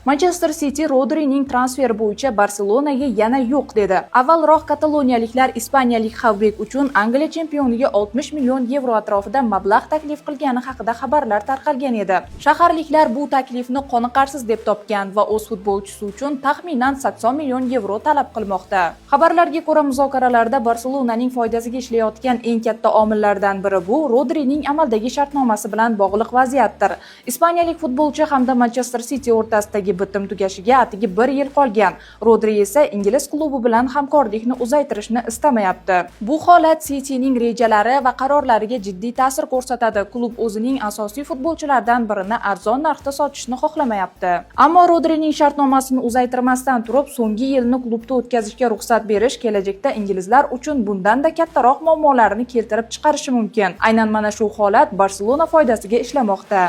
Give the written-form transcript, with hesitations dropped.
Manchester City Rodrining transferi bo'yicha Barselonaga yana yo'q dedi. Avvalroq kataloniyaliklar ispaniyalik xavbek uchun Angliya chempioniga 60 million yevro atrofida mablag' taklif qilgani haqida xabarlar tarqalgan edi. Shaharliklar bu taklifni qoniqarsiz deb topgan va o'z futbolchisi uchun taxminan 80 million yevro talab qilmoqda. Xabarlarga ko'ra, muzokaralarda Barselonaning foydasiga ishlayotgan eng katta omillardan biri bu Rodrining amaldagi shartnomasi bilan bog'liq vaziyatdir. Ispaniyalik futbolchi hamda Manchester City o'rtasidagi bitim tugashiga atigi bir yil qolgan. Rodri esa ingliz klubi bilan hamkorlikni uzaytirishni istamayapti. Bu holat Cityning rejalari va qarorlariga jiddiy ta'sir ko'rsatadi. Klub o'zining asosiy futbolchilaridan birini arzon narxda sotishni xohlamayapti. Ammo Rodrining shartnomasini uzaytirmasdan turib, so'nggi yilni klubda o'tkazishga ruxsat berish kelajakda inglizlar uchun bundanda kattaroq muammolarni keltirib chiqarishi mumkin. Aynan mana shu holat Barselona foydasiga ishlamoqda.